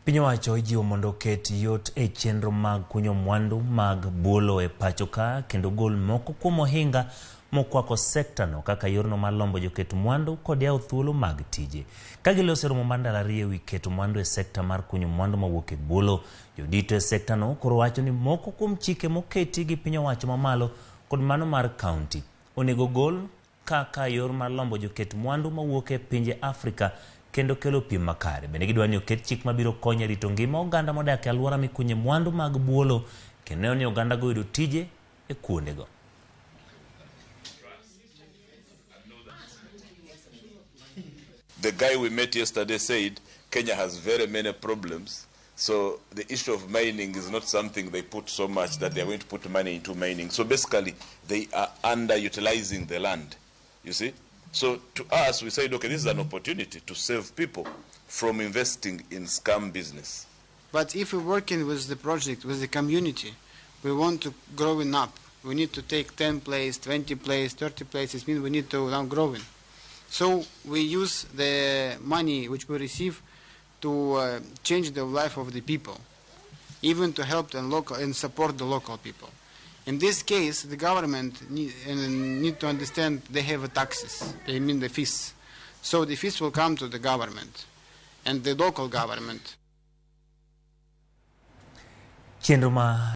Piny owacho ijiwo mondo oket yot e chenro mag kunyo mwandu mag buolo e pacho ka kendo gol moko kuom ohinga mokwako sektano kaka yorno mar lombo joket mwandu kod yawo thuolo mag tije. Ka giloso e romo mar ndalo ariyo ewi keto mwandu e sekta mar kunyo mwandu mawuok e buolo, jodito e sektano koro wacho ni moko kuom chike moketi gi piny owacho mamalo kod mano mar kaunti onego gol kaka yor mar lombo joket mwandu mawuok e pinje Afrika kendo kelo piem makare. Bende gidwaro ni oket chik mabiro konyo e rito ngima oganda modak e alwora mikunye mwandu mag buolo kendo neno ni ogandago oyudo tije e kuondego. The guy we met yesterday said Kenya has very many problems. So the issue of mining is not something they put so much that they are going to put money into mining. So basically, they are underutilizing the land, you see. So to us, we said, okay, this is an opportunity to save people from investing in scam business. But if we're working with the project, with the community, we want to growing up. We need to take 10 place, 20 place, 30 places, means we need to now growing. So we use the money which we receive to change the life of the people, even to help the local and support the local people. In this case, the government need to understand they have taxes, they mean the fees. So the fees will come to the government and the local government. Chenro ma